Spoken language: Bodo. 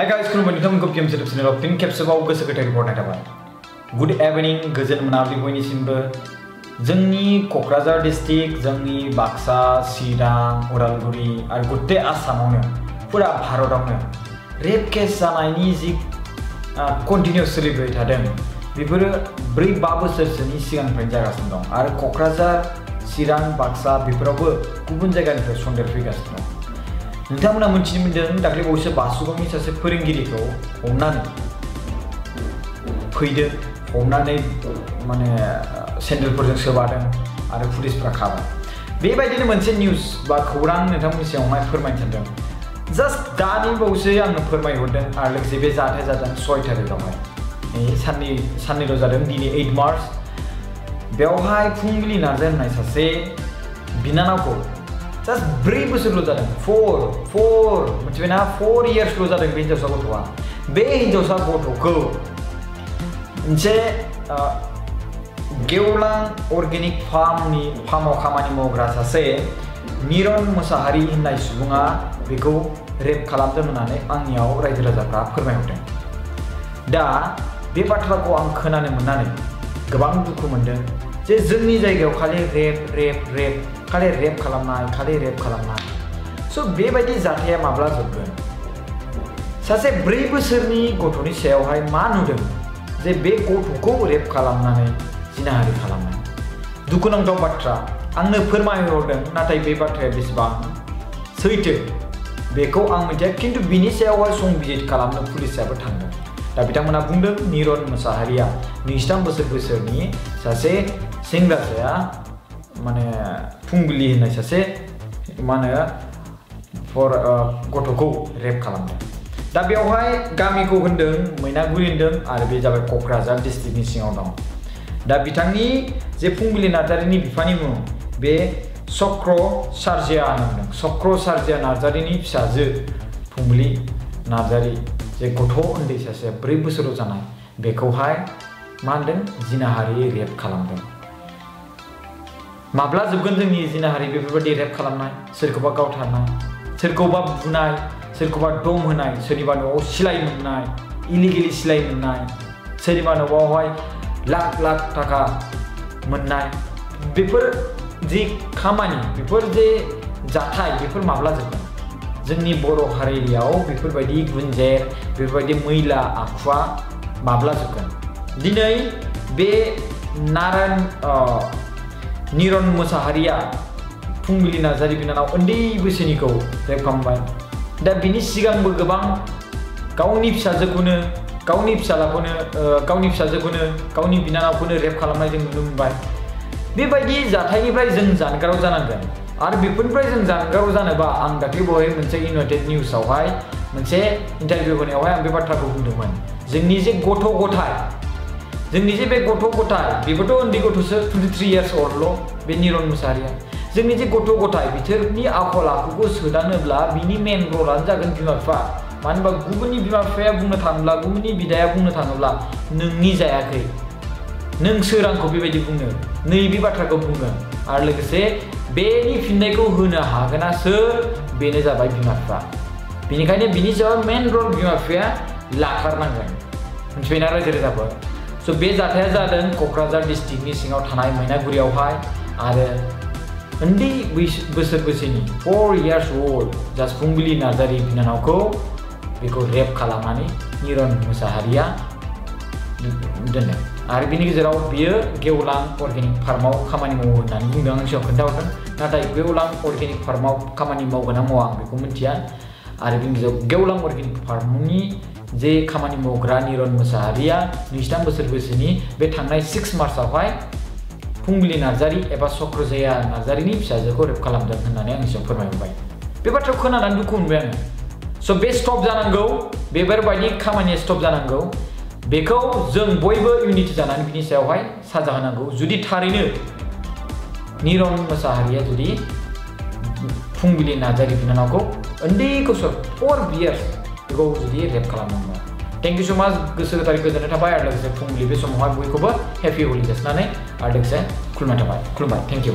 Hi guys, खुलुमबाय नोंथांमोनखौ PM सेटअप चेनेलाव फिन खेबसेबाव गोसो गोथारै रिपर्ट थाबाय। गुड इवनिं गोजोन मोनाबिलि बयनिसिमबो। जोंनि क'क्राझार डिस्ट्रिक्ट, जोंनि बाक्सा, चिरां, उदालगुरि आरो गुटे आसामावनो पुरा भारतआवनो रेप केस जानायनि जि कन्टिनिउ सोलिबाय थादों बेफोरो 4-5 बोसोरसोनि सिगांनिफ्रायनो जागासिनो दं आरो क'क्राझार, चिरां, बाक्सा बेफोरावबो गुबुन जायगानिफ्राय सन्देर फैगासिनो दं। नोंथांमोना मिथिनो मोन्दों दाख्लै बावैसो बासुगावनि सासे फोरोंगिरिखौ हमनानै फैदों, हमनानै माने सेन्देलफोरजों सोबादों आरो पुलिसफ्रा खाबाय। बेबायदिनो मोनसे निउस बा खौरां नोंथांमोननि सिगाङावहाय फोरमायनो सानदों। जास्ट दानि बावैसो आंनो फोरमायहरदों आरो लोगोसे बे जाथाया जादों 6 तारिखआवहाय। साननैल' जादों, दिनै 8 मार्च। बेवहाय फुंबिलि नार्जारि होननाय सासे बिनानावखौ जास्ट 4 बोसोरल' जादों, 4 मिथिबायना, 4 इयार्सल' जादों बे हिन्जावसा गथ'आ। बे हिन्जावसा गथ'खौ मोनसे गेवलां अर्गेनिक फार्माव खामानि मावग्रा सासे निरन मुसाहारि होननाय सुबुङा बेखौ रेप खालामदों होननानै आंनियाव रायजो राजाफ्रा फोरमायहरदों। दा बे बाथ्राखौ आं खोनानो मोननानै गोबां दुखु मोनदों जे जोंनि जायगायाव खालि रेप खालामनाय। स' बेबायदि जाथाया माब्ला जोबगोन? सासे 4 बोसोरनि गथ'नि सायावहाय मा नुदों जे बे गथ'खौ रेप खालामनानै जिनाहारि खालामनाय। दुखुनांथाव बाथ्रा आंनो फोरमायहरदों, नाथाय बे बाथ्राया बेसेबां सैथो बेखौ आं मिथिया, खिन्थु बिनि सायावहाय संबिजित खालामनो पुलिसाबो थांदों। दा बिथांमोना बुंदों निरन मुसाहारिया 23 बोसोर बैसोनि सासे सेंग्रासाया माने फुंबिलि होननाय सासे गथ'खौ रेप खालामदों। दा बेवहाय गामिखौ होनदों मैनागुरि होनदों आरो बे जाबाय क'क्राझार डिस्ट्रिक्टनि सिङाव दं। दा बिथांनि जे फुंबिलि नार्जारिनि बिफानि मुं बे चक्र सार्जिया होनदों। चक्र सार्जिया नार्जारिनि फिसाजो फुंबिलि नार्जारि जे गथ' उन्दै सासे 4 बोसोरल' जानाय बेखौहाय मा होनदों जिनाहारि रेप खालामदों। माब्ला जोबगोन जोंनि जिनाहारि बेफोरबायदि रेप खालामनाय, सोरखौबा गावथारनाय, सोरखौबा बुनाय, सोरखौबा दम होनाय, सोरनिबा न'आव सिलाइ मोननाय, इलिगेलि सिलाइ मोननाय, सोरनिबा न'आवहाय लाख थाखा मोननाय, बेफोर जि खामानि, बेफोर जे जाथाय बेफोर माब्ला जोबगोन? जोंनि बर' हारियाव बेफोरबायदि गुनजेर, बेफोरबायदि मैला आखुआ माब्ला जोबगोन? दिनै बे निरन मुसाहारिया फुंबिलि नार्जारि बिनानाव उन्दै बैसोनिखौ रेप खालामबाय। दा बिनि सिगांबो गोबां गावनि फिसाजोखौनो, गावनि फिसाजोखौनो, गावनि बिनानावखौनो रेप खालामनाय जों नुनो मोनबाय। बेबायदि जाथायनिफ्राय जों जानगाराव जानांगोन आरो बेफोरनिफ्राय जों जानगाराव जानोबा आं दाख्लै बावै मोनसे इउनाइटेड निउसावहाय मोनसे इन्टारभिउ होनायावहाय आं बे बाथ्राखौ बुंदोंमोन। जोंनि जे बे गथ' गथाय बेबोथ' उन्दै गथ'सो, 23 इयार्स अल्डल' बे निरन मुसाहारिया। जोंनि जे गथ' गथाय बिसोरनि आखल आखुखौ सोदानोब्ला बिनि मेन रलानो जागोन बिमा बिफा। मानो होनबा गुबुननि बिमा बिफाया बुंनो थाङोब्ला, गुबुननि बिदाया बुंनो थाङोब्ला नोंनि जायाखै, नों सोर आंखौ बेबायदि बुंनो, नैबे बाथ्राखौ बुङो आरो लोगोसे बेनि फिननायखौ होनो हागोना सोर? बेनो जाबाय बिमा बिफा। बेनिखायनो बिनि सायाव मेन रल बिमा बिफाया लाथारनांगोन। मिथिबायना रायजो राजाफोर? स' बे जाथाया जादों क'क्राझार डिस्ट्रिक्टनि सिङाव थानाय मैनागुरियावहाय आरो उन्दै बोसोर बैसोनि 4 इयार्स अल्ड जास्ट फुंबिलि नार्जारि बिनानावखौ बेखौ रेप खालामनानै निरन मुसाहारिया दोनदों आरो बिनि गेजेराव बियो गेवलां अर्गेनिक फार्माव खामानि मावो होननानै बुंदों, आं सिगाङाव खोन्थाहरदों। नाथाय गेवलां अर्गेनिक फार्माव खामानि मावगोन ना मावा आं बेखौ मिथिया। आरो बिनि गेजेराव गेवलां अर्गेनिक फार्मनि जे खामानि मावग्रा निरन मुसाहारिया 23 बोसोर बैसोनि बे थांनाय 6 मार्चआवहाय फुंबिलि नार्जारि एबा चक्रजया नार्जारिनि फिसाजोखौ रेप खालामदों होननानै आंनि सिगाङाव फोरमायहरबाय। बे बाथ्राखौ खोनानानै दुखु मोनबाय आङो। स' बे स्टप जानांगौ, बेफोरबायदि खामानिया स्टप जानांगौ। बेखौ जों बयबो इउनिटि जानानै बिनि सायावहाय साजा होनांगौ। जुदि थारैनो निरन मुसाहारिया जुदि फुंबिलि नार्जारि बिनानावखौ उन्दै गथ'सा 4 इयार्स बेखौ जुदि रेप खालामनांगौ। थेंक इउ स' माच, गोसो गोथारै गोजोननाय थाबाय आरो लोगोसे फुंबिलि बे समावहाय बयखौबो हेपि हलि जासिनानै आरो लोगोसे खुलुमनाय थाबाय। खुलुमबाय, थेंक इउ।